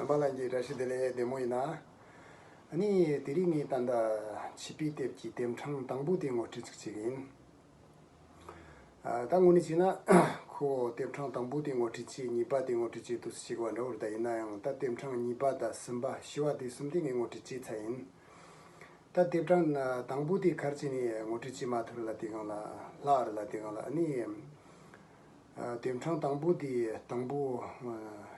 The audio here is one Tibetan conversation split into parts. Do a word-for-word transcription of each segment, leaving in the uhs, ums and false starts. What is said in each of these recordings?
རྣམ་པ་ལྷན་རྒྱས་བཀྲ་ཤིས་བདེ་ལེགས། བདེ་མོ་ཡིན་ན། ཨ་ནི་དེ་རིང་ངས་ད་ལྟ་ཆོས་པའི་དེབ་ཀྱི་དེབ་ཕྲེང་དང་པོ་དེ་ངོ་སྤྲོད་ཅིག་བྱེད་ཀྱི་ཡིན། ཨ། ད་དངོས་གནས་བྱས་ན་ཁོ་དེབ་ཕྲེང་དང་པོ་དེ་ངོ་སྤྲོད་བྱས། གཉིས་པ་དེ་ངོ་སྤྲོད་བྱས་དུས་སུ་བྱེད་དགོས་པ་འདྲ་བོ་རེད། ད་ཡིན་ན་ཡང་ད་དེབ་ཕྲེང་གཉིས་པ་དང་གསུམ་པ་བཞི་བ་དེ་གསུམ་དེ་ངས་ངོ་སྤྲོད་བྱས་ཚར་ཡིན། ད་དེབ་ཕྲེང་དང་པོ་དེ་ག་རེ་བྱས་ནས་ངོ་སྤྲོད་བྱེད་མ་ཐུབ་རེད་ལབ་དུས་སྒང་ལ། ལྷག་རེད་ལབ་དུས་སྒང་ལ། ཨ་ནི་ཨ། དེབ་ཕྲེང་དང་པོ་དེ་དང་པོ་ཨ་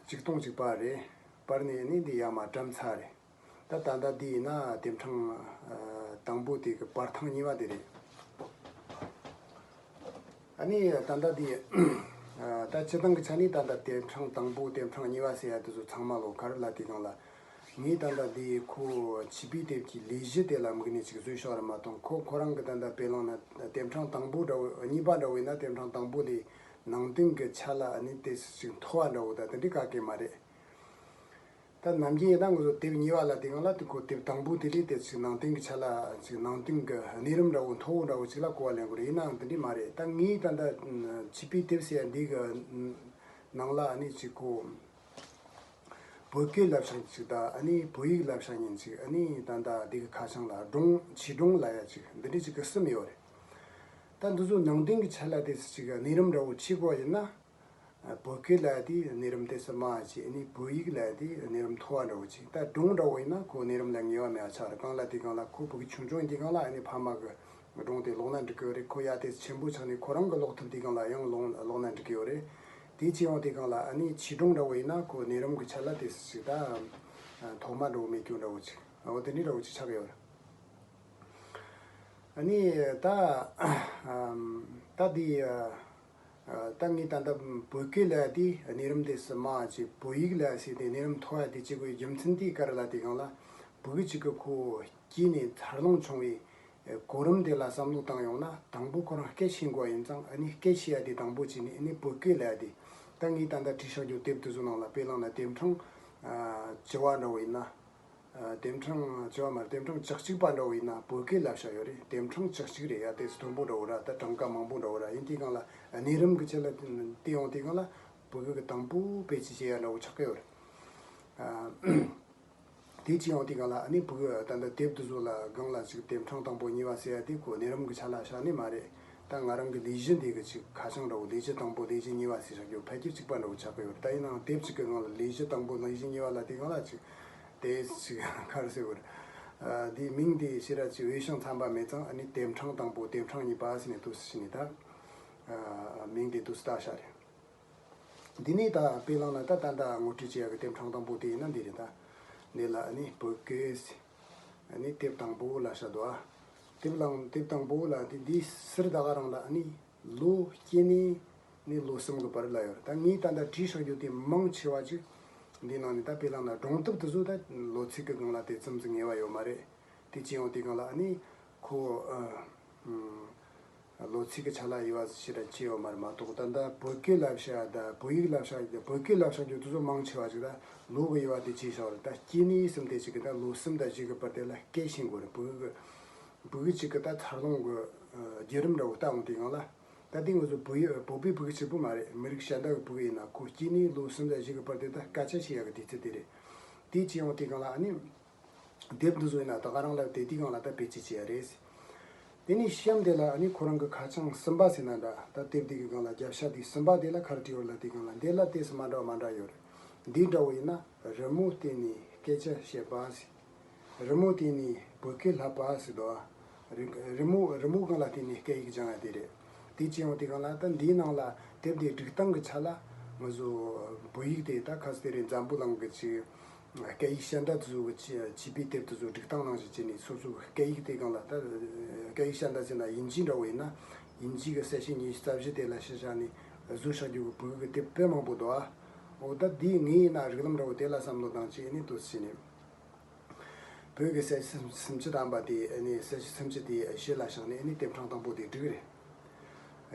ཆིག་སྟོང་གཅིག་པ་རེད། པར་ནས་ནི་འདི་ཡར་མར་བཀྲམ་ཚར་རེད། ད་ད་ལྟ་འདི་ཡིན་ན་དེབ་ཕྲེང་ཨ་དང་པོ་དེ་གི་པར་ཐེངས་གཉིས་པ་དེ་རེད། ཨ་ནི་ད་ལྟ་འདི་ཨ་ད་སྤྱིར་བཏང་གི་ཆ་ནས་ད་ལྟ་དེབ་ཕྲེང་དང་པོ་དེབ་ཕྲེང་གཉིས་པ་ཟེར་ཡ་དེ་ཚོ་ཚང་མ་ལོ་ག་རེ་ལབ་དུས་སྒང་ལ། ངས་ད་ལྟ་འདི་ཁོ་ཆོས་པའི་དེབ་ཀྱི་ལས་གཞི་དེ་ལ་དམིགས་ནས་ཅིག་བཟོས་བཞག་རེད་མ་གཏོགས། ཁོ་ཁོ་རང་གི་ད་ལྟ་དཔེ་བླངས་ན་དེབ་ཕྲེང་དང་པོ་འདྲ་བོ། གཉིས་པ་འདྲ་བོ་ཡིན་ན་དེབ་ཕྲེང་དང་པོ་དེ་ནང་དོན་གྱི་ཆ་ལ་ཨ་ནི་དེ་ཅིག་མཐོ་བ་འདྲ་བོ་ད་དེ་འདྲའི་ག་གེ་མ་རེད། ད་ནམ་རྒྱུན་ཡིན་ན་ང་ཚོ་དེབ་གཉིས་པ་ལབ་དུས་སྒང་ལ་དེ་ཁོ་དེབ་དང་པོ་དེ་ལས་དེ་ཅིག་ནང་དོན་གྱི་ཆ་ལ་ཅིག་ནང་དོན་གྱི་གནས་རིམ་འདྲ་བོ་མཐོ་བོ་འདྲ་བོ་ཅིག་ལ་གོ་བ་ལེན་དགོས་རེད། ཡིན་ནའང་དེ་འདྲ་མ་རེད། ད་ངས་ད་ལྟ་ཆོས་པའི་དེབ་ཟེར་ཡ་འདི་གི་ནང་ལ་ཨ་ནི་ཅིག་ཁོ་བོད་སྐད་བསླབ་བྱ་ཅིག་དང་། ཨ་ནི་བོད་ཡིག་བསླབ་བྱ་ཉིན་ཅིག་ཨ་ནི་ད་ལྟ་འདི་གི་ཁ་བྱང་ལ་སྒྲུང་བྱིས་སྒྲུང་ལབ་ཡ་ཅིག་འདི་འདྲ་ཅིག་གི་གསུམ་ཡོད་རེད། ད་འདི་ཚོ་ནང་དོན་གྱི་ཆ་ལ་དེ་ཅིག་གནས་རིམ་འདྲ་བོ་ཕྱེ་དགོས་ཡིན་ན། བོད་སྐད་ལབ་ཡ་དེ་གནས་རིམ་དེ་ཙམ་མང་ཆེ། ཨ་ནི་བོད་ཡིག་ལབ་ཡ་དེ་གནས་རིམ་མཐོ་བ་འདྲ་བོ་ཅིག་ད་སྒྲུང་འདྲ་བོ་ཡིན་ན་ཁོ་གནས་རིམ་ལ་ངེས་པ་མེད་པ་ཆགས་རེད། གང་ལབ་དུས་སྒང་ལ་ཁོ་ཕྲུ་གུ་ཆུང་ཆུང་ཡིན་དུས་སྒང་ལ་ཨ་ནི་ཕ་མ་གི་སྒྲུང་དེ་ཀློག་ན་འགྲིག་གི་ཡོད་རེད། ཁོ་ཡར་དེ་ཆེན་པོ་ཆགས་ནས་ཁོ་རང་གི་ཀློག་ཐུབ་དུས་སྒང་ལ་ཡང་ཀློག་ཀློག་ན་འགྲིག་གི་ཡོད་རེད། དེ་བྱས་ཡོང་དུས་སྒང་ལ་ཨ་ནི་བྱིས་སྒྲུང་འདྲ་བོ་ཡིན་ན་ཁོ་གནས་རིམ་གྱི་ཆ་ལ་དེ་ཅིག་ད་མཐོ་དམའ་འདྲ་བོ་མེད་རྒྱུ་འདྲ་བོ་ཅིག་འོ་དེ་འདྲའི་འདྲ་བོ་ཅིག་ཆགས་ཀྱི་ཡོད་རེད། ཨ་ནི་ད་ཨམ་ད་འདི་ཨ་ད་ངས་ད་ལྟ་བོད་སྐད་ལབ་ཡ་དེ་གནས་རིམ་དེ་ཙམ་མང་ཆེ། བོད་ཡིག་ལབ་ཡ་ཟེར་དེ་གནས་རིམ་མཐོ་བ་དེ་བྱེད་དགོས་རྒྱུ་མཚན་དེ་ག་རེ་ལབ་དུས་སྒང་ལ། བོད་ཡིག་ཅིག་གི་ཁོ་སྐྱེས་ནས་འཚར་ལོངས་བྱུང་བའི་གོ་རིམ་དེ་ལ་བསམ་བློ་བཏང་ཡོང་ན། དང་པོ་ཁོ་རང་སྐད་ཤེས་དགོས་པ་ཡིན་ཙང་། ཨ་ནི་སྐད་ཤེས་ཡ་དེ་དང་པོ་བྱས་ནས། ཨ་ནི་བོད་སྐད་ལབ་ཡ་དེ། ད་ངས་ད་ལྟ་བྲིས་བཞག་རྒྱུ་དེབ་དེ་ཚོ་ནང་ལ་དཔེ་བླངས་ན་དེབ་ཕྲེང་ཨ་བཅུ་བ་འདྲ་བོ་ཡིན་ན། ཨ་དེབ་ཕྲེང་བཅུ་བ་མ་རེད། དེབ་ཕྲེང་བཅུ་གཅིག་པ་འདྲ་བོ་ཡིན་ན་བོད་སྐད་བསླབ་བྱ་ཡོད་རེད། དེབ་ཕྲེང་བཅུ་གཅིག་རེད་ཡ། དེ་མཐོན་པོ་འདྲ་བོ་ར། ད་གྲངས་ཀ་མང་པོ་འདྲ་བོ་ར། ཡིན་དུས་སྒང་ལ་གནས་རིམ་གྱི་ཆ་ལ་བལྟས་ཡོང་དུས་སྒང་ལ་བོད་སྐད་གི་དང་པོ་བེད་སྤྱོད་བྱེད་ཡ་འདྲ་བོ་ཆགས་ཀྱི་ཡོད་རེད། ཨ་དེ་བྱས་ཡོང་དུས་སྒང་ལ་ཨ་ནི་བོད་སྐད་ད་ལྟ་དེབ་དེ་ཚོ་ལ་སྒང་ལ་ཅིག་དེབ་ཕྲེང་དང་པོ་གཉིས་པ་ཟེར་ཡ་དེ་ཁོ་གནས་རིམ་གྱི་ཆ་ལ་བཞག་ནི་མ་རེད། ད་ང་རང་གི་ལས་གཞི་འདི་གི་ཅིག་ཁ་བྱང་འདྲ་བོ། ལས་གཞི་དང་པོ་ལས་གཞི་གཉིས་པ་ཟེར་བཞག་རྒྱུ་ཕལ་ཆེར་གཅིག་པ་འདྲ་བོ་ཆགས་ཀྱི་ཡོད་རེད། ད་ཡིན་ནའང་དེབ་གཅིག་གི་ནང་ལ་ལས་གཞི་དང་པོ་ལས་གཞི་གཉིས་པ་ལབ་དུས་སྒང་ལ་ཅིག་དེ་ཅིག་ག་རེ་ཟེར་དགོས་རེད། ཨ་འདིའི་མིང་དེ་ཞེ་དྲག་ཅིག་འོས་ཤིང་འཚམ་པ་མེད་ཙང་། ཨ་ནི་དེབ་ཕྲེང་དང་པོ་དེབ་ཕྲེང་གཉིས་པ་ཟེར་ནས་འདུག་སེ་བྱས་ནས་ད་ཨ་མིང་དེ་འདུག་སེ་བཏགས་བཞག་རེད། འདི་ནས་ད་དཔེ་བླངས་ན་ད་ད་ལྟ་ངོ་སྤྲོད་བྱེད་ཡ་གི་དེབ་ཕྲེང་དང་པོ་དེ་ཡིན་ན་འདི་རེད། ད་འདི་ལ་ཨ་ནི་བོད་སྐད་ཟེར། ཨ་ནི་དེབ་དང་པོ་ལབ་བཞག་འདུག་ཨ། དེབ་བླངས། དེབ་དང་པོ་ལབ་དེ་འདི་ཟུར་ད་ག་རང་ལ་ཨ་ནི་ལོ་སྐྱེས་ནས་ནི་ལོ་གསུམ་གི་བར་ལ་ཡོད་རེད། ད་ངས་ད་ལྟ་བྲིས་བཞག་རྒྱུ་དེ་མང་ཆེ་བ་ཅིག་འདི་ནང་ནས། ད་དཔེ་བླངས་ན་སྒྲུང་དེབ་དེ་ཚོ་ད་ལོ་ཚིགས་ཀྱི་སྒང་ལ་དེ་ཙམ་ཟིག་ངེས་པ་ཡོད་མ་རེད། དེ་བྱས་ཡོང་དུས་སྒང་ལ་ཨ་ནི་ཁོ་ཨ་ཨུམ་ལོ་ཚིགས་ཀྱི་ཆ་ལ་དབྱེ་བ་ཞེ་དྲག་ཕྱེ་ཡོད་མ་རེད་མ་གཏོགས། ད་ལྟ་བོད་སྐད་བསླབ་བྱ་དང་བོད་ཡིག་བསླབ་བྱ། བོད་སྐད་བསླབ་བྱ་རྒྱུ་དེ་ཚོ་མང་ཆེ་བ་ཅིག་ད་ལོ་གི་དབྱེ་བ་དེ་ཕྱེ་བཞག་རེད། ད་སྐྱེས་ནས་ཟིན་ཏེ་ཅིག་གི་ད་ལོ་གསུམ་དང་བཞི་གི་བར་དེ་ལ་སྐད་ཤེས་དགོས་རེད། བོད་ཡིག་གི་བོད་ཡིག་ཅིག་གི་ད་འཚར་ལོངས་ཀྱི་ཨ་བརྒྱུད་རིམ་འདྲ་བོ་ལྟ་ཡོང་དུས་སྒང་ལ། ད་དེ་ང་ཚོ་བོད་ཡིག་བོད་པའི་བོད་ཡིག་གཅིག་པུ་མ་རེད། མི་རིགས་གཞན་དག་གི་བོད་ཡིག་ཡིན་ན་ཁོ་སྐྱེས་ནས་ལོ་གསུམ་དང་བཞི་གི་བར་དེ་ད་སྐད་ཆ་བཤད་ཡག་གི་དུས་ཚོད་དེ་རེད། དེ་བྱས་ཡོང་དུས་སྒང་ལ་ཨ་ནི་དེབ་འདི་ཚོ་ཡིན་ན་ད་ག་རང་ལ་དེ་དུས་སྒང་ལ་ད་བེད་སྤྱོད་བྱེད་ཡ་རེད། དེ་ནས་གཤམ་དེ་ལ་ཨ་ནི་ཁོ་རང་གི་ཁ་བྱང་གསུམ་པ་ཟེར་ན་འདྲ། ད་དེབ་འདི་གི་སྒང་ལ་རྒྱབ་ཤ་དེ་གསུམ་པ་དེ་ལ་ག་རེ་བྲིས་ཡོད་ལབ་དུས་སྒང་ལ། འདི་ལ་ཏོག་ཙམ་མ་འདྲ་བ་མ་འདྲ་ཡོད་རེད། འདི་འདྲ་བོ་ཡིན་ན། རི་མོ་བལྟས་ནས་སྐད་ཆ་བཤད་པ་ཟེར། རི་མོ་བལྟས་ནས་བོད་སྐད་བསླབ་པ་ཟེར་འདུག་ཨ། རི་རི་མོ་རི་མོ་སྒང་ལ་བལྟས་ནས་སྐད་ཡིག་སྦྱང་ཡ་དེ་རེད། དེ་བྱས་ཡོང་དུས་སྒང་ལ་ད་འདིའི་ནང་ལ་དེབ་དེ་སྒྲིག་སྟངས་ཀྱི་ཆ་ལ་ང་ཚོ་བོད་ཡིག་དེ་ད་ཁ་སང་དེ་རིང་འཛམ་བུ་གླིང་གི་ཅིག་སྐད་ཡིག་ཤན་སྟག་དེ་ཚོ་གི་ཆེ་ཆོས་པའི་དེབ་དེ་ཚོ་སྒྲིག་སྟངས་ནང་བཞིན་བྱས་ནས། སོ་སོའི་སྐད་ཡིག་དེ་སྒང་ལ། ད་སྐད་ཡིག་ཤན་སྟག་ཟེར་ན་དབྱིན་ཇི་འདྲ་བོ་ཡིན་ན། དབྱིན་ཇི་གི་གསལ་བྱེད་ཉི་ཤུ་རྩ་བཞི་དེ་ལ་གཞི་བཞག་ནས་བཟོས་བཞག་རྒྱུ་གི་བོད་ཡིག་གི་དེབ་དཔེ་མང་པོ་འདུག་ཨ། འོ་ད་འདི་ངས་ཡིན་ན་རིགས་ལམ་འདྲ་བོ་དེ་ལ་བསམ་བློ་བཏང་བྱས་ནས་འདུག་སེ་བྱས་ནས། བོད་ཀྱི་གསལ་བྱེད་སུམ་ཅུ་ཐམ་པ་དེ་ཨ་ནི་གསལ་བྱེད་སུམ་ཅུ་དེ་གཞི་ལ་བཞག་ནས་ཨ་ནི་དེབ་ཕྲེང་དང་པོ་དེ་བསྒྲིགས་རེད།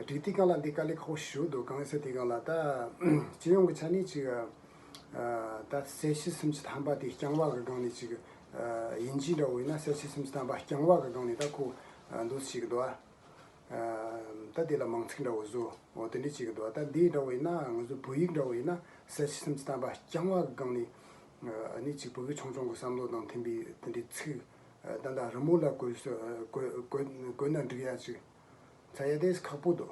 བསྒྲིགས་དུས་སྒང་ལ་འདི་དཀའ་ལས་ཁག་པོ་ཞེ་པོ་འདུག་གང་ཡིན་ཟེར་དུས་སྒང་ལ། ད་སྤྱི་ཡོངས་ཀྱི་ཆ་ནས་ཅིག་ཨ་ད་གསལ་བྱེད་སུམ་ཅུ་ཐམ་པ་དེ་རྐྱང་པ་གི་སྒང་ནས་ཅིག་ཨ་དབྱིན་ཇི་འདྲ་བོ་ཡིན་ན་གསལ་བྱེད་སུམ་ཅུ་ཐམ་པ་རྐྱང་པ་གི་སྒང་ནས་ད་ཁོ་ཨ་འདུག་སེ་བྱེད་ཀྱི་འདུག་ཨ། ད་དེ་ལ་མིང་ཚིག་འདྲ་བོ་བཟོ། འོ་དེ་འདྲ་བྱེད་ཀྱི་འདུག་ད་འདི་འདྲ་བོ་ཡིན་ན་ང་ཚོ་བོད་ཡིག་འདྲ་བོ་ཡིན་ན་གསལ་བྱེད་སུམ་ཅུ་ཐམ་པ་རྐྱང་པ་གི་སྒང་ནས་ ཨ་ནི་ཅིག་བོད་སྐད་ཆུང་ཆུང་གི་བསམ་བློ་དང་མཐུན་པའི་དེ་འདྲའི་ཚིག་ད་ལྟ་རི་མོ་ལ་བཀོད་བཀོད་བཀོད་ན་འགྲིག་ཡ་ཅིག་འཚོལ་ཡ་དེ་ཁག་པོ་འདུག་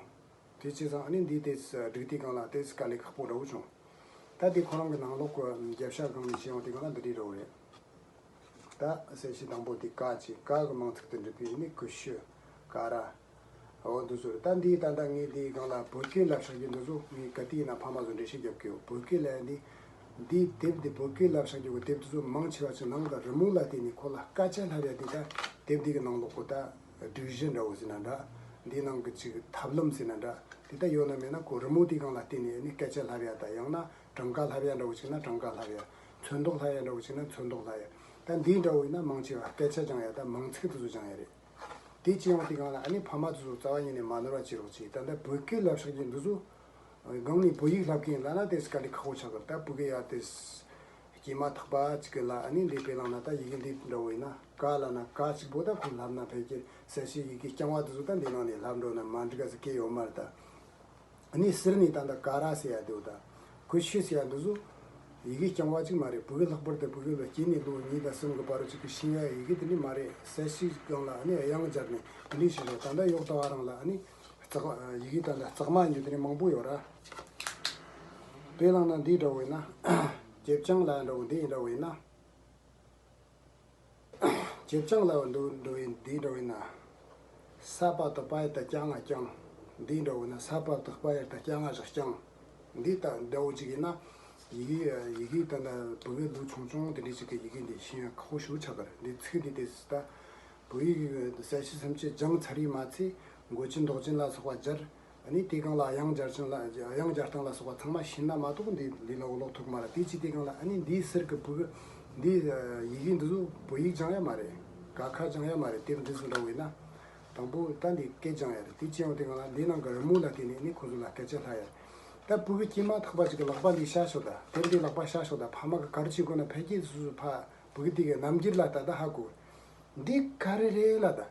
དེ་བྱས་ཙང་ཨ་ནི་འདི་དེ་སྒྲིག་དུས་སྒང་ལ་དེ་དཀའ་ལས་ཁག་པོ་འདྲ་བོ་བྱུང་། ད་དེ་ཁོ་རང་གི་ནང་ལོགས་ཀྱི་རྒྱབ་ཤ་སྒང་ནས་བཤད་ཡོང་དུས་སྒང་ལ་འདི་འདྲའི་འདྲ་བོ་རེད། ད་གསལ་བྱེད་དང་པོ་དེ་ཀ་ཅིག་ཀ་གི་མིང་ཚིག་ཏུ་འབྲི་བའི་ནི་ཀུ་ཤུ། ཀ་ར། འོ་འདི་ཚོ་རེད། ད་འདི་ད་ལྟ་ངས་འདི་སྒང་ལ་བོད་སྐད་ལབ་ཤག་གི་འདི་ཚོ་ངས་ག་དུས་ཡིན་ན་ཕ་མ་ཚོ་འགྲེལ་བཤད་རྒྱབ་ཀྱི་ཡོད། བོད་སྐད་ལབ་ཡ་འདི། འདིའི་དེབ་འདི་བོད་སྐད་ལབ་ཤག་གི་དེབ་འདི་ཚོ་མང་ཆེ་བ་ཅིག་ནང་གི་རི་མོ་ལ་བརྟེན་ནས་ཁོ་ལ་སྐད་ཆ་ལབ་ཡ་འདི། ད་དེབ་འདི་གི་ནང་ལོགས་ཀྱི་ད་སྒྲིག་གཞི་འདྲ་བོ་ཟེར་ན་འདྲ། འདིའི་ནང་གི་ཅིག་ཐབས་ལམ་ཟེར་ན་འདྲ། དེ་ད་ཡོད་ན་མེད་ན་ཁོ་རི་མོ་དེའི་སྒང་ལ་བརྟེན་ནས་ནི་སྐད་ཆ་ལབ་ཡ། ད་ཡང་ན་གྲངས་ཀ་ལབ་ཡ་འདྲ་བོ་ཅིག་ན་གྲངས་ཀ་ལབ་ཡ། ཚོན་མདོག་ལབ་ཡ་འདྲ་བོ་ཅིག་ན་ཚོན་མདོག་ལབ་ཡ། ད་འདི་འདྲ་བོ་ཡིན་ན་མང་ཆེ་བ་སྐད་ཆ་སྦྱང་ཡ། ད་མིང་ཚིག་དེ་ཚོ་སྦྱང་ཡ་རེད། དེ་བྱས་ཡོང་དུས་སྒང་ལ་ཨ་ནི་ཕ་མ་ཚོ་རྩ་བ་ཉིད་ནས་མ་ནོར་བ་བྱེད་རོགས་གྱིས། ད་ལྟ་བོད་སྐད་ལབ་ཤག་གི་འདི་ཚོ་སྒང་ནས་བོད་ཡིག་ལབ་མཁན་ལབ་ན་དེ་དཀའ་ལས་ཁག་པོ་ཆགས་ཀྱི་རེད། ད་ཕྲུ་གུ་ཡ་དེ་སྐྱེས་མ་ཐག་པ་ཅིག་གི་ལ་ཨ་ནི་འདི་དཔེ་བླངས་ན། ད་ཡི་གེ་འདི་འདྲ་བོ་ཡིན་ན་ཀ་ལབ་ན་ཀ་གཅིག་པོ། ད་ཁོ་ལབ་ན་ཕལ་ཆེར་གསལ་བྱེད་ཡི་གེ་རྐྱང་བ་དེ་ཚོ་ད་འདི་ནང་ནས་ལབ་འགྲོ་ན་མ་འགྲིག་ག་ཟེར་གི་ཡོད་མ་རེད་ད། ཨ་ནི་ཟུར་ནས་ད་ལྟ་ཀ་ར་ཟེར་ཡ་འདུག་ད་ཀུ་ཤུ་ཟེར་ཡ་འདི་ཚོ་ཡི་གེ་རྐྱང་བ་ཅིག་མ་རེད། བོད་ཡིག་ལྷག་པར་དུ་བོད་ཡིག་ལ་སྐྱེས་ནས་ལོ་གཉིས་དང་གསུམ་གྱི་བར་ཅིག་གི་ཤེས་ཡ་ཡི་གེ་དེ་འདྲ་མ་རེད། གསལ་བྱེད་སྒང་ལ་ཨ་ནི་དབྱངས་སྦྱར་ནས་དེ་འདྲ་བྱེད་ཆོག་ད་ལྟ་ཡོག་ཏ་བ་རང་ལ་ཨ་ནི་ཙག་ཡི་གེ་ད་ལྟ་ཙག་མ་ཡིན་རྒྱུ་དེ་འདྲ་མང་པོ་ཡོད་ར། དཔེ་བླངས་ན་འདི་འདྲ་བོ་ཡིན་ན་ཇེབ་ཅང་ལབ་འདྲ་བོ་འདི་འདྲ་བོ་ཡིན་ན། ཇེབ་ཅང་ལབ་འདུག་འགྲོ་བའི་འདི་འགྲོ་བའི་ན། ས་པ་བཏགས་པ་ཡ་བཏགས་ཅང་ང་ཅང་། འདི་འགྲོ་བའི་ན་ས་པ་བཏགས་པ་ཡ་བཏགས་ཅང་ང་ཞག་ཅང་། འདི་ལྟ་འདྲ་བོ་ཅིག་ཡིན་ན། ཡི་གེ་ཡི་གེ་ད་ལྟ་བོད་ཡིག་ལུགས་ཆུང་ཆུང་དེ་འདྲ་ཅིག་གི་ཡི་གེ་འདི་ཤེས་ཡ་ཁག་པོ་ཞེ་པོ་ཆགས་ཀྱི་རེད། འདི་ཚིག་འདི་དེ་ད་བོད་ཡིག་གསལ་བྱེད་སུམ་ཅུ་སྦྱངས་ཚར་ཡི་མ་ཚད་མགོ་ཅན་འདོགས་ཅན་ལ་སོགས་པ་སྦྱར། ཨ་ནི་དེའི་སྒང་ལ་དབྱངས་སྦྱར་ཅན་ལ་དབྱངས་སྦྱར་སྟངས་ལ་སོགས་པ་ཚང་མ་ཤེས་ན་མ་གཏོགས་འདི་ལས་ལ་འོ་ལོག་ཐུབ་མ་རེད། དེ་བྱས་དེའི་སྒང་ལ་ཨ་ནི་འདིའི་ཟུར་གི་བོད་འདི་ཡི་གེ་འདི་ཚོ་བོད་ཡིག་སྦྱང་ཡ་མ་རེད། ཀ་ཁ་སྦྱང་ཡ་མ་རེད། དེབ་འདི་ཚོ་འདྲ་བོ་ཡིན་ན། དང་པོ་ད་འདི་སྐད་སྦྱང་ཡ་རེད། དེ་བྱས་ཡོང་དེའི་སྒང་ལ་འདིའི་ནང་གི་རི་མོ་ལ་བརྟེན་ནས་ཨ་ནི་ཁོ་ཚོ་ལ་སྐད་ཆ་ལྷག་ཡ་རེད། ད་བོད་ཡིག་སྐྱེས་མ་ཐག་པ་ཅིག་གི་ལག་པ་འདི་བཞག་ཤོག་ད་དེབ་འདི་ལག་པ་བཞག་ཤོག་ད་ཕ་མ་གི་ག་རེ་བྱེད་དགོས་ན་ཕལ་སྐད་སོ་སོ་ཕ་བོད་ཡིག་འདི་གི་རྣམ་འགྱུར་ལ་ད་ད་ཧ་གོ། འདི་ག་རེ་རེད་ལ་ད།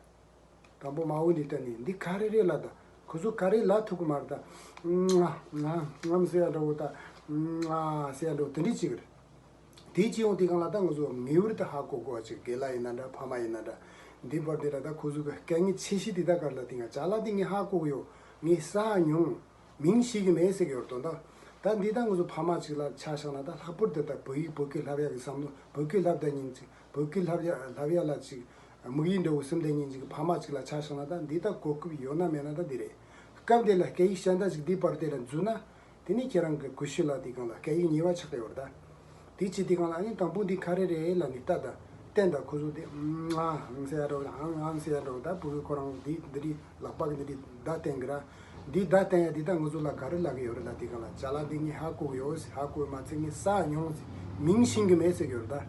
དང་པོ་མ་འོངས་འདི་ལྟ་ནི་འདི་ག་རེ་རེད་ལ་ད། ཁོ་ཚོ་ག་རེ་ལ་ཐུག་གི་མ་རེད་ད། ང་ང་ངམ་ཟེར་ཡ་འདྲ་བོ་ད། ང་ཟེར་ཡ་འདྲ་བོ་དེ་འདྲ་ཅིག་རེད། དེ་ཅི་ཡོང་དེ་གང་ལ་ད་ང་ཚོ་ངེས་པར་དུ་ཧ་གོ་དགོས་པ་ཅིག་དགེ་ལགས་ཡིན་ན་འདྲ་ཕ་མ་ཡིན་ན་འདྲ། འདི་བར་དེ་ལ་ད་ཁོ་ཚོ་གི་སྐད་ངན་ཆེ་ཤོས་དེ་ད་ག་རེ་ལ་དེ་ང་ཅ་ལག་དེ་ངས་ཧ་གོ་གི་ཡོད། ངས་ཟ་མྱོང་། མིང་ཤེས་གི་མེད་ཟེར་གི་ཡོད་དོན་དག་ད་འདི་ད་ང་ཚོ་ཕ་མ་ཅིག་ལ་ཆ་བཞག་ན་ད་ལྷག་པར་དུ་ད་བོད་ཡིག་བོད་སྐད་བསླབ་ཡ་གི་བསམ་བློ་བོད་སྐད་བསླབ་བསྡད་ཉིན་ཅིག་བོད་སྐད་བསླབ་ཡ་བསླབ་ཡ་ལ་ཅིག་དམིགས་ཡུལ་འདྲ་བོ་སེམས་གཏད་ཉིན་ཅིག་གི་ཕ་མ་ཅིག་ལ་ཆ་བཞག་ན་ད་འདི་ལྟ་གོ་སྐབས་ཡོད་ན་མེད་ན་ད་འདི་རེད། སྐབས་དེ་ལ་སྐད་ཡིག་གཞན་དག་ཅིག་འདི་བར་དེ་ལ་འཛུལ་ན། དེ་ནི་ཁྱེད་རང་གི་ཀུ་ཤུ་ལ་དེ་གང་ལ་སྐད་ཡིག་ཉེས་པ་ཆགས་ཀྱི་ཡོད་རེད་ད། དེ་ཅི་དེ་གང་ལ་ཨ་ནི་དང་པོ་འདི་ག་རེ་རེད་ལ་ནི་ལྟ་ད། བསྟན་ད་ཁོ་ཚོ་དེ་ཨང་ཨང་ཟེར་ཡ་འགྲོ་ཨང་ཨང་ཟེར་ཡ་འགྲོ་ད་བུ་གུ་ཁོ་རང་འདི་འདི་རི་ལག་པ་གི་འདི་རི་ད་བསྟན་གི་ར། འདི་ད་བསྟན་ཡ་འདི་ད་ང་ཚོ་ལ་ག་རེ་ལབ་ཀྱི་ཡོད་རེད་ལ་དེ་གང་ལ་ཅ་ལག་འདི་ངས་ཧ་གོ་གི་ཡོད་ཟེར་ཧ་གོ་མ་ཚད་ངས་ཟ་མྱོང་ཟེར་མིང་ཤེས་གི་མེད་ཟེར་གི་ཡོད་རེད་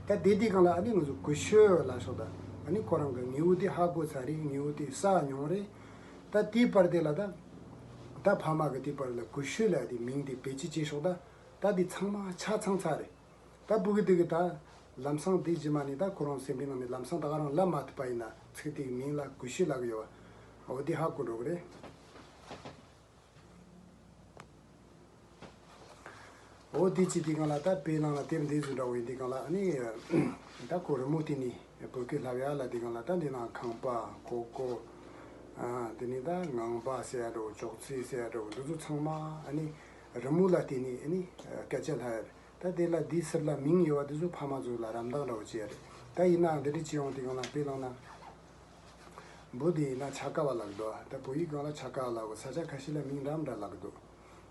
ད། ད་དེ་དེ་གང་ལ་ཨ་ནི་ང་ཚོ་ཀུ་ཤུ་ལ་ཤོག་ད། ཨ་ནི་ཁོ་རང་གི་ངེས་པོ་དེ་ཧ་གོ་ཚར་རེད། ངེས་པོ་དེ་ཟ་མྱོང་རེད། ད་དེའི་བར་དེ་ལ་ད། ད་ཕ་མ་གི་དེའི་བར་ལ་ཀུ་ཤུ་ལ་དེ་མིང་དེ་བེད་སྤྱོད་བྱེད་ཤོག་ད། ད་དེ་ཚང་མ་ཆ་ཚང་ཚར་རེད། ད་བུ་གུ་དེ་གི་ད་ལམ་སང་དེ་རྗེས་མ་ནས་ད་ཁོ་རང་སེམས་པའི་ནང་ནས་ལམ་སང་ད་ག་རང་ལབ་མ་ཐུབ་པ་ཡིན་ན་ཚིག་དེ་གི་མིང་ལ་ཀུ་ཤུ་ལབ་གི་ཡོད་པ། འོ་དེ་ཧ་གོ་འགྲོ་གི་རེད། འོ་དེ་ཅི་དེ་གང་ལ་ད་དཔེ་བླངས་ན་དེབ་འདི་ཚོ་འདྲ་བོ་ཡིན་དེ་གང་ལ་ཨ་ནི། ད་ཁོ་རི་མོ་དེ་ནི་བོད་སྐད་ལབ་ཡ་ལ་དེ་གང་ལ་ད་འདི་ནང་ཁང་པ་ཁོ་ཁོ། ཨ་དེ་ནི་ད་ངང་པ་ཟེར་ཡ་འདྲ་བོ་ཅོག་ཙེ་ཟེར་ཡ་འདྲ་བོ་འདི་ཚོ་ཚང་མ་ཨ་ནི། རི་མོ་ལ་བརྟེན་ནས་ཨ་ནི་སྐད་ཆ་ལྷག་ཡ་རེད། ད་དེ་ལ་འདིའི་ཟུར་ལ་མིང་ཡོད་པ་དེ་ཚོ་ཕ་མ་ཚོ་ལ་རམ་འདེགས་འདྲ་བོ་བྱེད་ཡ་རེད། ད་ཡིན་ནའང་འདི་འདྲ་བྱེད་ཡོང་དེ་གང་ལ་དཔེ་བླངས་ན། འབུ་དེ་ཡིན་ན་ཆ་ཀ་བ་ལབ་འདུག་ད་བོད་ཡིག་སྒང་ལ་ཆ་ཀ་བ་ལབ་གོ་ས་ཆ་ཁ་ཤས་ལ་མིང་འདྲ་འདྲ་ལབ་གི་འདུག་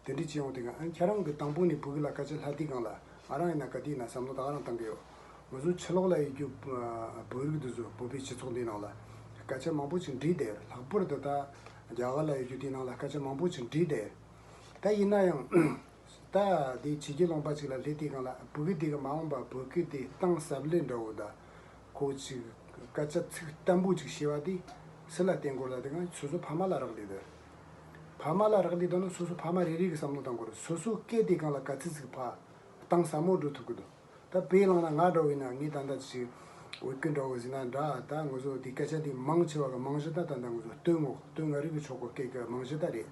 དེ་འདྲ་བྱེད་ཡོང་དུས་ཨ་ཁྱེད་རང་གི་དང་པོ་ནས་བོད་ཡིག་ལ་སྐད་ཆ་ལྷག་དུས་སྒང་ལ་ང་རང་ཡིན་ན་ག་དུས་ཡིན་ན་བསམ་བློ་ད་ག་རང་བཏང་གི་ཡོད། ང་ཚོ་ཕྱི་ལོགས་ལ་ཡོད་རྒྱུ་བོད་རིགས་འདི་ཚོ་བོད་པའི་སྤྱི་ཚོགས་འདིའི་ནང་ལ་སྐད་ཆ་མང་པོ་ཅིག་འདྲེས་བསྡད་ཡོད། ལྷག་པར་དུ་ད་རྒྱ་གར་ལ་ཡོད་རྒྱུ་དེའི་ནང་ལ་སྐད་ཆ་མང་པོ་ཅིག་འདྲེས་བསྡད་ཡོད། ད་ཡིན་ན་ཡང་། ད་དེ་ཕྱི་རྒྱལ་ལུང་པ་ཅིག་ལ་སླེབས་དུས་སྒང་ལ་བོད་ཡིག་འདི་གི་མ་འོངས་པ་བོད་སྐད་དེ་གཏིང་ཟབ་ལེ་འདྲ་བོ་ད། ཁོ་ཅིག་སྐད་ཆ་ཚིག་བརྟན་པོ་ཅིག་བཤད་པ་དེ་སུ་ལ་བརྟེན་དགོས་ལབ་དུས་སྒང་སོ་སོ་ཕ་མ་ལ་རག་ལས་འདུག་ཕ་མ་ལ་རག་ལས་འདུག་ན་སོ་སོ་ཕ་མ་རེ་རེ་གི་བསམ་བློ་གཏང་དགོས་རེད། སོ་སོ་སྐད་དེ་སྒང་ལ་ག་ཚོད་ཅིག་ཕར་གཏིང་ཟབ་མོ་འགྲོ་ཐུབ་ཀྱི་འདུག་ད་དཔེ་བླངས་ན་ང་འདྲ་བོ་ཡིན་ན་ངས་ད་ལྟ་ཅིག་འོས་སྐུལ་འདྲ་བོ་ཟིན་ན་འདྲ། ད་ང་ཚོ་དེ་སྐད་ཆ་དེ་མང་ཆེ་བ་གི་རྨང་གཞི་ད་ད་ལྟ་ང་ཚོ་སྟོད་མངའ་སྟོད་མངའ་རིས་ཀྱི་ཕྱོགས་གི་སྐད་ཀྱི་རྨང་གཞི་ད་རེད།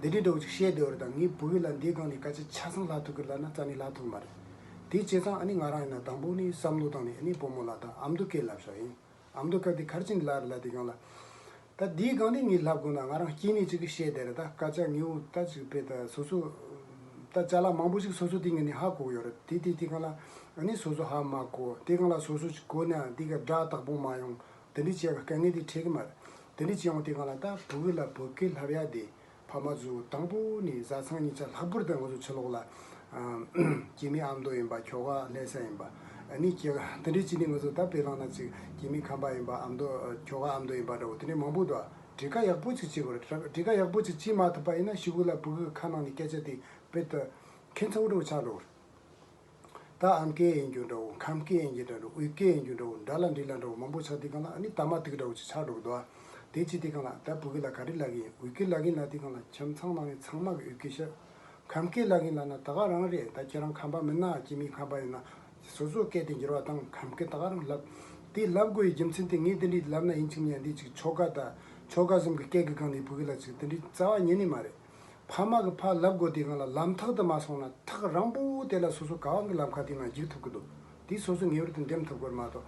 འདི་འདྲའི་འདྲ་བོ་ཅིག་བཤད་བསྡད་ཡོད་རེད། ད་ངས་བོད་ཡིག་ལ་འདི་སྒང་ནས་སྐད་ཆ་ཆ་ཚང་ལྷག་ཐུབ་ཀྱི་ལབ་ན་རྩ་ནས་ལྷག་ཐུབ་མ་རེད། དེ་བྱས་ཙང་ཨ་ནི་ང་རང་ཡིན་ན་དང་པོ་ནས་བསམ་བློ་བཏང་ནས་ཨ་ནི་བུ་མོ་ལ་ད་ཨ་མདོ་སྐད་བསླབ་བྱ་ཡིན། ཨ་མདོ་སྐད་དེ་ག་རེ་བྱས་ནས་བསླབ་རེད་ལབ་དུས་སྒང་ལ། ད་དེའི་སྒང་ནས་ངས་ལབ་དགོས་ན་ང་རང་སྐྱེས་ནས་ཅིག་གིས་བཤད་བསྡད་རེད། ད་སྐད་ཆ་ཉུང་ད་ཅིག་དཔེ་ད་སོ་སོ་ད་ཅ་ལག་མང་པོ་ཞིག་སོ་སོ་དེ་ངས་ནས་ཧ་གོ་གི་ཡོད་རེད། དེ་དེ་དེ་སྒང་ལ་ཨ་ནི་སོ་སོ་ཧ་མ་གོ། དེ་སྒང་ལ་སོ་སོ་ཅིག་གོ་ན་དེ་ག་སྒྲ་དག་པོ་མ་ཡོང་། དེ་འདྲ་བྱས་དཀའ་ངལ་དེ་འཕྲད་གི་མ་རེད། དེ་འདྲ་བྱས་ཡོང་དུས་སྒང་ལ་ད་བུ་གུ་ལ་བོད་སྐད་བསླབ་ཡ་དེ། ཕ་མ་ཚོ་དང་པོ་ནས་བཟའ་ཚང་གཉིས་ཆ་ལྷག་པར་དུ་ང་ཚོ་ཕྱི་ལོགས་ལ་ཨ་སྐྱེས་མའི་ཨ་མདོ་ཡིན་པ། ཁྱོ་ག་ལྷ་ས་ཡིན་པ། ཨ་ནི་སྐྱེས་དེ་འདྲའི་ཅི་ནས་ང་ཚོ་ད་དཔེ་བླངས་ན་ཅིག་སྐྱེས་མའི་ཁམས་པ་ཡིན་པ། ཨ་མདོ་ཁྱོ་ག་ཨ་མདོ་ཡིན་པ་འདྲ་བོ་དེ་འདྲའི་མང་པོ་འདུག། ཨ་གྲོས་ཀ་ཡག་པོ་ཅིག་བྱེད་དགོས་རེད། གྲོས་ཀ་ཡག་པོ་ཅིག་བྱེད་མ་ཐུབ་པ་ཡིན་ན་གཞུག་གུ་ལ་བུ་གུ་ཁ་ནང་ནས་སྐད་ཆ་དེ་དཔེ་ད་ཁྱད་མཚར་པོ་འདྲ་བོ་ཆགས་འགྲོ་གི་རེད། ད་ཨམ་སྐད་ཡིན་རྒྱུ་འདྲ་བོ། ཁམས་སྐད་ཡིན་རྒྱུ་འདྲ་བོ། དབུས་སྐད་ཡིན་རྒྱུ་འདྲ་བོ། འདྲ་ལ་འདྲིས་ལ་འདྲ་བོ་མང་པོ་ཆགས་དུས་སྒང་ལ་ཨ་ནི་ད་མ་ཐུག་འདྲ་བོ་ཅིག་ཆགས་འགྲོ་གི་འདུག། ཨ་དེ་བྱེད་དུས་སྒང་ལ་ད་བུ་གུ་ལ་ག་རེ་ལབ་གི་ཡིན། དབུས་སྐད་ལབ་གི་ཡིན་ལབ་དུས་སྒང་ལ་ཁྱིམ་ཚང་ནང་ནས་ཚང་མ་གི་དབུས་སྐད་བཤད། ཁམས་སྐད་ལབ་གི་ཡིན་ལབ་ན་ད་ག་རང་རེད། ད་ཁྱེད་རང་ཁམས་པ་མིན་ན་སྐྱེས་མའི་ཁམས་པ་ཡིན་ན་སོ་སོའི་སྐད་དེ་འགྱུར་བ་དང་ཁམས་སྐད་ད་ག་རང་ལབ། དེ་ལབ་དགོས་པའི་རྒྱུ་མཚན་དེ་ངས་དེ་འདྲའི་ལབ་ན་ཡིན་གཅིག་མིན་འདི་གཅིག་ཆོལ་ཁ་དང་ཆོལ་ཁ་གསུམ་གི་སྐད་ཀྱི་སྒང་ནས་བུ་གུ་ལ་ཅིག་དེ་འདྲའི་རྩ་བ་ཉན་ནི་མ་རེད། ཕ་མ་གི་ཕར་ལབ་དགོས་དུས་སྒང་ལ་ལམ་ཐག་དེ་མ་སོང་ན་ཐག་རིང་པོ་དེ་ལ་སོ་སོ་ག་བ་གི་ལམ་ཁ་དེ་ནང་འཇུག་ཐུབ་ཀྱི་འདུག། དེ་སོ་སོ་ངེས་པར་དུ་འདེམས་ཐུབ་དགོས་མ་གཏོགས།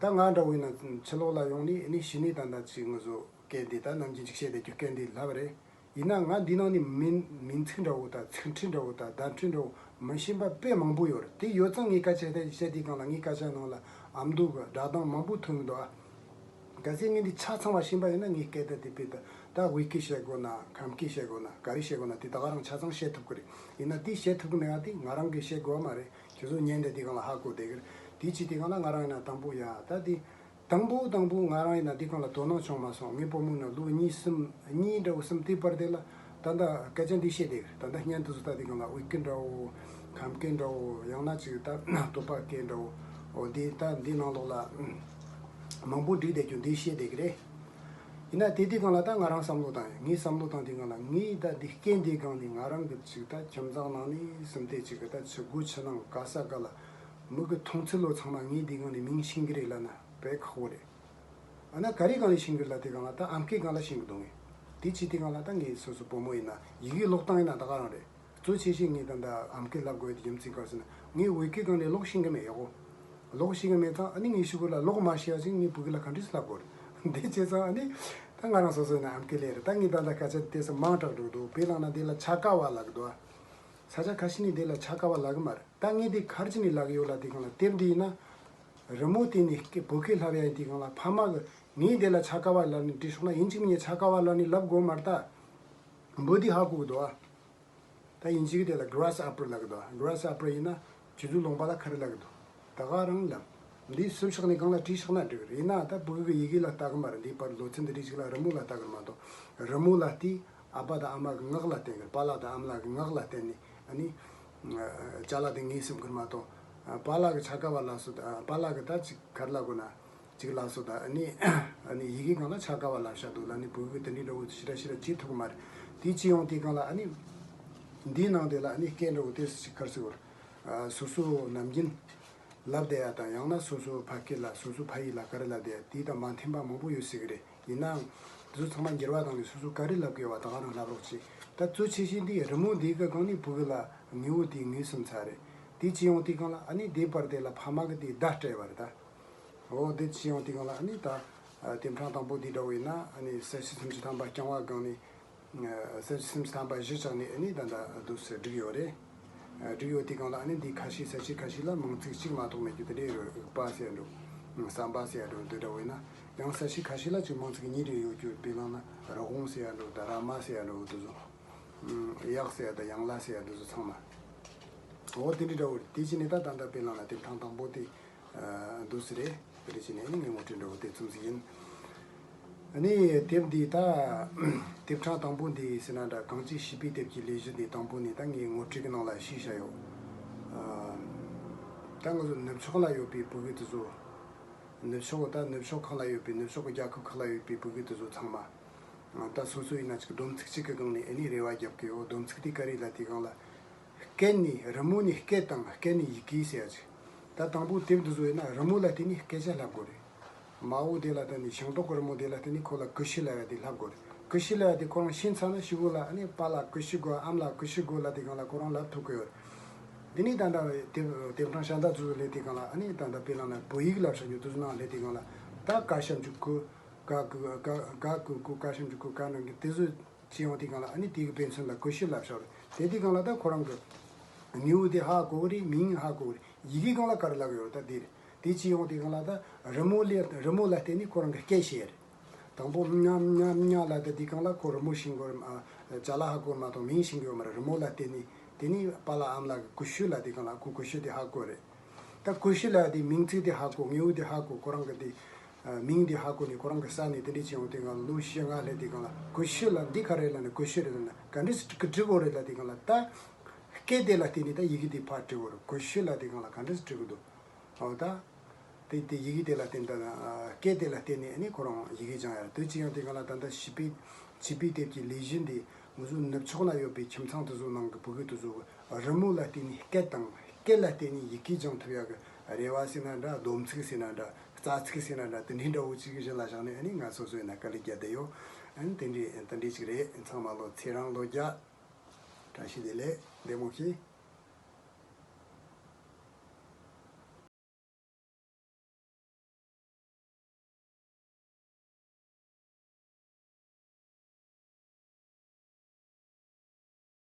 ད་ང་འདྲ་བོ་ཡིན་ན་ཕྱི་ལོགས་ལ་ཡོང་ནས་ཨ་ནི་གཞི་ནས་ད་ལྟ་ཅིག་ང་ཚོ་སྐད་འདི་ད་ནམ་རྒྱུན་ཅིག་བཤད་བསྡད་རྒྱུ་སྐད་འདི་ལབ་རེད། ཡིན་ན་ང་འདི་ནང་ནས་མིང་མིང་ཚིག་འདྲ་བོ་དང་ཚིག་ཕྲད་འདྲ་བོ་དང་བརྡ་ཕྲད་འདྲ་བོ་མི་ཤེས་པ་དཔེ་མང་པོ་ཡོད་རེད། དེ་ཡོད་ཙང་ངས་སྐད་ཆ་དེ་བཤད་དུས་སྒང་ལ་ངའི་སྐད་ཆ་ནང་ལ་ཨ་མདོ་གི་སྒྲ་གདངས་མང་པོ་ཐོན་གི་འདུག། ཨ། གལ་སྲིད་ངས་འདི་ཆ་ཚང་བ་ཤེས་པ་ཡིན་ན་ངས་སྐད་ད་དེ་དཔེ་ད་ད་དབུས་སྐད་བཤད་དགོས་ན། ཁམས་སྐད་བཤད་དགོས་ན། ག་རེ་བཤད་དགོས་ན་དེ་ད་ག་རང་ཆ་ཚང་བཤད་ཐུབ་ཀྱི་རེད། ཡིན་ན་དེ་བཤད་ཐུབ་ཀྱི་མེད་པ་དེ་ང་རང་གིས་བཤད་དགོས་པ་མ་རེད། ཁྱེད་ཚོ་ཉན་བསྡད་དུས་སྒང་ལ་ཧ་གོ་བསྡད་ཀྱི་རེད། དེ་བྱེད་དུས་སྒང་ལ་ང་རང་ཡིན་ན་དང་པོ་ཡ་ད་དེ་དང་པོ་དང་པོ་ང་རང་ཡིན་ན་དེ་སྒང་ལ་དོ་སྣང་བྱུང་མ་སོང་། ངའི་བུ་མོ་ན་ལོ་གཉིས་གསུམ་གཉིས་འདྲ་བོ་གསུམ་དེ་བར་དེ་ལ་ད་ལྟ་སྐད་ཆ་འདི་བཤད་བསྡད་ཀྱི་རེད། ད་ལྟ་བརྙན་དུ་བཟོ་ལྟ་དེ་སྒང་ལ་དབུས་སྐད་འདྲ་བོ། ཁམས་སྐད་འདྲ་བོ། ཡང་ན་ཅིག་ད་སྟོད་པ་སྐད་འདྲ་བོ། འོ་འདི་ད་འདི་ནང་ལོགས་ལ་མང་པོ་བསྒྲིགས་བསྡད་རྒྱུ་འདི་བཤད་བསྡད་ཀྱི་རེད། ཡིན་ན་དེ་དུས་སྒང་ལ་ད་ང་རང་བསམ་བློ་བཏང་ཡིན། ངས་བསམ་བློ་བཏང་དུས་སྒང་ལ་ངས་ད་འདི་སྐད་འདི་སྒང་ནས་ང་རང་གི་ཅིག་ད་ཁྱིམ་ཚང་ནང་ནས་སུམ་སྟེ་ཅིག་གི་ད་ཆུ་སྒོ་ཆུ་ནང་ག་ས་ག་ལ་མི་གི་མཐོང་ཚུལ་ལོ་ཚང་མ་ངས་འདི་སྒང་ནས་མིང་ཤེས་ཀྱི་རེད་ལབ་ན་དཔེ་ཁག་པོ་རེད། ཨ་ན་ག་རེ་སྒང་ནས་ཤེས་ཀྱི་རེད་ལབ་དུས་སྒང་ལ་ད་ཨམ་སྐད་སྒང་ལ་ཤེས་ཀྱི་འདུག་ངས། དེ་བྱེད་དུས་སྒང་ལ་ད་ངས་སོ་སོ་བུ་མོ་ཡིན་ན་ཡི་གེ་ཀློག་སྟངས་ཡིན་ན་ད་ག་རང་རེད། གཙོ་ཆེ་ཤོས་ངས་ད་ལྟ་ཨམ་སྐད་ལབ་དགོས་ཡོད་དེ་རྒྱུ་མཚན་ག་རེ་ཟེར་ན་ངས་དབུས་སྐད་སྒང་ནས་ཀློག་ཤེས་ཀྱི་མེད་ཡོད་གོ། ཀློག་ཤེས་ཀྱི་མེད་ཙང་ཨ་ནི་ངས་ཤུ་གུ་ལ་ཀློག་མ་ཤེས་པ་ཅིག་ངས་བུ་གུ་ལ་ག་འདྲས་ལབ་དགོས་རེད། འདི་བྱས་ཙང་ཨ་ནི་ད་ང་རང་སོ་སོ་ཡིན་ན་ཨམ་སྐད་ལས་རེད། ད་ངས་ད་ལྟ་སྐད་ཆ་དེ་ཚོ་མང་དྲགས་འགྲོ་འདུག། དཔེ་བླངས་ན་འདི་ལ་ཆ་ཀ་བ་ལབ་གི་འདུག། ཨ། ས་ཆ་ཁ་ཤས་ནས་འདི་ལ་ཆ་ཀ་བ་ལབ་གི་མ་རེད། ད་ངས་འདི་ག་རེ་བྱས་ནས་ལབ་གི་ཡོད་ལབ་དུས་སྒང་ལ་དེབ་འདི་ཡིན་ན་རི་མོ་དེ་ནས་སྐད་བོད་སྐད་ལབ་ཡ་ཡིན་དུས་སྒང་ལ་ཕ་མ་གི་ངས་འདི་ལ་ཆ་ཀ་བ་ལབ་ནས་བྲིས་སོང་ན་ཡིན་གཅིག་མིན་གཉིས་ཆ་ཀ་བ་ལབ་ནས་ལབ་དགོས་མ་རེད་ད། འབོད་དེ་ཧ་གོ་གི་འདུག། ཨ། ད་དབྱིན་ཇི་གི་དེ་ལ་grasshopper་ལབ་གི་འདུག། grasshopper་ཡིན་ན་ཆུ་ཚོད་ལུང་པ་ལ་ག་རེ་ལབ་གི་འདུག། ད་ག་རང་ལབ། འདི་སུབ་ཤག་ནས་གང་ལ་བྲིས་ཤག་ན་འགྲིག་རེད། ཡིན་ན་ད་བུ་གུ་གི་ཡི་གེ་ལ་ལྟ་གི་མ་རེད། འདི་བར་ལོ་ཚན་འདི་རིགས་ཤིག་ལ་རི་མོ་ལ་ལྟ་གི་མ་གཏོགས། རི་མོ་ལ་བལྟས། ཨ་ཕ་དང་ཨ་མ་གི་ངག་ལ་བལྟས་གི། པཱ་ལགས་དང་ཨ་མ་ལགས་གི་ངག་ལ་བལྟས་ནས་ཨ་ནི་ཅ་ལག་དེ་ངས་སེམས་ཁུར་མ་གཏོགས། པཱ་ལགས་གི་ཆ་ཀ་བ་ལབ་སོང་། པཱ་ལགས་གི་ད་ཅིག་ག་རེ་ལབ་དགོས་ན། ཅིག་ལབ་སོང་། ད་ཨ་ནི་ཨ་ནི་ཡི་གེ་སྒང་ལ་ཆ་ཀ་བ་ལབ་བཞག་འདུག་ལབ་ནི་བུ་གུ་དེ་འདྲའི་འདྲ་བོ་ཞེ་དྲག་ཞེ་དྲག་བྱེད་ཐུབ་གི་མ་རེད། དེ་བྱེད་ཡོང་དུས་སྒང་ལ་ཨ་ནི་འདིའི་ནང་དེ་ལ་ཨ་ནི་སྐད་འདྲ་བོ་དེ་ཅིག་ག་རེ་ཟེར་དགོས་རེད། སོ་སོ་ནམ་རྒྱུན་ལབ་བསྡད་ཡ་དང་། ཡང་ན་སོ་སོ་ཕ་སྐད་ལ་སོ་སོ་ཕ་ཡུལ་ལ་ག་རེ་ལབ་བསྡད་ཡ་དེ་དང་མ་མཐུན་པ་མང་པོ་ཡོད་སྲིད་གི་རེད། ཡིན་ནའང་དེ་ཚོ་ཚང་མ་འགྱུར་བ་བཏང་ནས་སོ་སོ་ག་རེ་ལབ་དགོས་པ་ད་ག་རང་ལབ་རོགས་བྱེད། ད་གཙོ་ཆེ་ཤོས་འདི་རི་མོ་འདི་གི་སྒང་ནས་བུ་གུ་ལ་ངོ་བོ་དེ་ངོས་བཟུང་ཚར་རེད། དེ་བྱེད་ཡོང་དུས་སྒང་ལ་ཨ་ནི་དེ་བར་དེ་ལ་ཕ་མ་གི་དེ་བརྡ་སྤྲད་པ་རེད་ད། འོ་དེ་བྱེད་ཡོང་དུས་སྒང་ལ་ཨ་ནི་ད་ཨ་དེབ་ཕྲེང་དང་པོ་འདི་འདྲ་བོ་ཡིན་ན་ཨ་ནི་ས་བྱི་སུམ་ཅུ་ཐམ་པ་རྐྱང་བ་སྒང་ནས། ཨ་ས་བྱི་སུམ་ཅུ་ཐམ་པ་གཞི་བཞག་ནས་ཨ་ནི་ད་ལྟ་འདུག་སེ་བསྒྲིགས་ཡོད་རེད། ཨ་བསྒྲིགས་ཡོད་དུས་སྒང་ལ་ཨ་ནི་འདི་ཁ་ཤས་ས་བྱི་ཁ་ཤས་ལ་མིང་ཚིག་གཅིག་མ་གཏོགས་མེད་རྒྱུ་དེ་འདྲ་ཡོད་རེད། འུག་པ་ཟེར་ཡ་འདྲ་བོ། ཟམ་པ་ཟེར་ཡ་འདྲ་བོ་འདི་འདྲ་བོ་ཡིན་ན། ཡང་ས་བྱི་ཁ་ཤས་ལ་ཅིག་མིང་ཚིག་གཉིས་རེ་ཡོད་རྒྱུ། དཔེ་བླངས་ན་རི་བོང་ཟེར་ཡ་འདྲ་བོ་དང་ར་མ་ཟེར་ཡ་འདྲ་བོ་དེ་ཚོ། ཨུམ། གཡག་ཟེར་ཡ་དང་ཡང་ལ་ཟེར་ཡ་དེ་ཚོ་ཚང་མ། འོ་དེ་འདྲ་འདྲ་བོ་རེད། དེ་བྱས་ནས་ད་ད་ལྟ་དཔེ་བླངས་ན་དེབ་ཕྲེང་དང་པོ་དེ། ཨ་འདུག་སེ་རེད། དེ་འདྲ་བྱས་ནས་ནི་ངས་ངོ་སྤྲོད་འདྲ་བོ་དེ་མཚམས་ཟིག་ཡིན། ཨ་ནི་དེབ་འདི་ད་དེབ་ཕྲེང་དང་པོ་འདི་ཟེར་ན་འདྲ། གངས་ཅན་བྱིས་པའི་དེབ་ཀྱི་ལས་གཞི་འདི་དང་པོ་ནས་ད་ངས་ངོ་སྤྲོད་ཀྱི་ནང་ལ་ཞུས་བཞག་ཡོད། ཨ་ད་ང་ཚོ་ནུབ་ཕྱོགས་ལ་ཡོད་པའི་བོད་ཕྲུག་དེ་ཚོ། ནུབ་ཕྱོགས་ད་ནུབ་ཕྱོགས་ཁག་ལ་ཡོད་པའི་ནུབ་ཕྱོགས་ཀྱི་རྒྱལ་ཁབ་ཁག་ལ་ཡོད་པའི་བོད་ཕྲུག་དེ་ཚོ་ཚང་མ། ད་སོ་སོ་ཡིན་ན་ཅིག་སྡོམ་ཚིག་གཅིག་གི་སྒང་ནས་ཨ་ནི་རེ་བ་རྒྱབ་ཀྱི་ཡོད། སྡོམ་ཚིག་དེ་ག་རེ་ལབ་དུས་སྒང་ལ། སྐད་ནས་རི་མོ་ནས་སྐད་དང་། སྐད་ནས་ཡི་གེ་ཟེར་ཡ་ཅིག། ད་དང་པོ་དེབ་འདི་ཚོ་ཡིན་ན་རི་མོ་ལ་བརྟེན་ནས་སྐད་ཆ་ལབ་དགོས་རེད། མ་འོངས་དེ་ལ་བརྟེན་ནས་ཞིང་འབྲོག་གི་རི་མོ་དེ་ལ་བརྟེན་ནས་ཁོ་ལ་ཀུ་ཤུ་ལབ་ཡ་དེ་ལབ་དགོས་རེད། ཀུ་ཤུ་ལབ་ཡ་དེ་ཁོ་རང་ཤེས་ཚར་ན་གཞུག་གུ་ལ་ཨ་ནི་པཱ་ལགས་ཀུ་ཤུ་དགོས། ཨ་མ་ལགས་ཀུ་ཤུ་དགོས་ལབ་དུས་སྒང་ལ་ཁོ་རང་ལབ་ཐུབ་ཀྱི་ཡོད་རེད། དེ་ནས་ད་ལྟ་དེབ་དེབ་གྲངས་གཞན་དག་ཚོ་སླེབས་དུས་སྒང་ལ། ཨ་ནི་ད་ལྟ་དཔེར་ན་ན་བོད་ཡིག་ལབ་བྱ་རྒྱུ་དེ་ཚོ་ནང་སླེབས་དུས་སྒང་ལ། ད་ཀ་ཞབས་ཀྱུ་ཀུ། ག་གུ་ག་ག་གུ་གུ། ཀ་ཞབས་ཀྱུ་ཀུ། ག་ནང་གི་དེ་ཚོ་བྱས་ཡོང་དུས་སྒང་ལ། ཨ་ནི་དེ་གི་དཔེ་མཚོན་ལ་ཀུ་ཤུ་ལབ་བྱ་རེད། དེ་དུས་སྒང་ལ་ད་ཁོ་རང་གི་དངོས་པོ་དེ་ཧ་གོ་གི་རེད། མིང་ཧ་གོ་གི་རེད། ཡི་གེ་སྒང་ལ་ག་རེ་ལབ་ཡོད་རེད། ད་དེ་རེད། དེ་བྱས་ཡོང་དུས་སྒང་ལ་ད་རི་མོ་ལ་རི་མོ་ལ་བརྟེན་ནས་ཁོ་རང་གི་སྐད་བཤད་རེད། དང་པོ་མཉམ་མཉམ་མཉམ་ལ་ད་དེ་སྒང་ལ་ཁོ་རི་མོ་ཤེས་གི་ཡོད་རེད། ཨ། ཅ་ལག་ཧ་གོ་མ་གཏོགས་མིང་ཤེས་གི་ཡོད་མ་རེད། རི་མོ་ལ་བརྟེན་ནས། དེ་ནས་པཱ་ལགས་ཨ་མ་ལགས་ཀྱིས་ཀུ་ཤུ་ལབ་དུས་སྒང་ལ་ཁོ་ཀུ་ཤུ་དེ་ཧ་གོ་རེད། ད་ཀུ་ཤུ་ལབ་དེ་མིང་ཚིག་དེ་ཧ་གོ། དངོས་པོ་དེ་ཧ་གོ། ཁོ་རང་གི་དེ་ཨ་མིང་དེ་ཧ་གོ་ནས་ཁོ་རང་གི་ས་ནས་དེ་འདྲས་བྱས་ཡོང་དུས་སྒང་ལ། ལོ་བཞི་ལྔ་སླེབས་དུས་སྒང་ལ་ཀུ་ཤུ་ལབ་འདི་ག་རེ་རེད་ལབ་ན། ཀུ་ཤུ་རེད་ལབ་ན། ག་འདྲས་སེ་འབྲི་དགོས་རེད་ལབ་དུས་སྒང་ལ། ད་སྐད་དེ་ལ་བརྟེན་ནས་ད་ཡི་གེ་དེ་ཕར་འབྲི་དགོས་རེད། ཀུ་ཤུ་ལབ་དུས་སྒང་ལ་ག་འདྲས་སེ་འབྲི་དགོས་འདུག། འོ་ད། དེ་དེ་ཡི་གེ་དེ་ལ་བརྟེན། ད་སྐད་དེ་ལ་བརྟེན་ནས་ཨ་ནི་ཁོ་རང་ཡི་གེ་སྦྱང་ཡ་རེད། དེ་བྱས་ཡོང་དུས་སྒང་ལ་ད་ལྟ་བྱིས་པའི་བྱིས་པའི་དེབ་ཀྱི་ལས་གཞི་འདི་ང་ཚོ་ནུབ་ཕྱོགས་ན་ཡོད་པའི་ཁྱིམ་ཚང་དེ་ཚོ་ནང་གི་ཕྲུ་གུ་དེ་ཚོ་རི་མོ་ལ་བརྟེན་ནས་སྐད་དང་། སྐད་ལ་བརྟེན་ནས་ཡི་གེ་སྦྱང་ཐུབ་ཡ་གི་རེ་བ་ཟེར་ན་འདྲ། སྡོམ་ཚིག་ཟེར་ན་འདྲ། རྩ་ཚིག་ཟེར་ན་འདྲ། དེ་འདྲའི་འདྲ་བོ་ཅིག་གཞི་ལ་བཞག་ནས་ཨ་ནི་ང་སོ་སོའི་ནང་དཀའ་ལས་བརྒྱབ་བསྡད་ཡོད། ཨ་ནི་དེ་འདྲའི་དེ་འདྲའི་ཅིག་རེད། ཚང་མ་ལོ་ཚེ་རིང་ལོ་བརྒྱ། བཀྲ་ཤིས་བདེ་ལེགས། བདེ་མོ་བྱོས།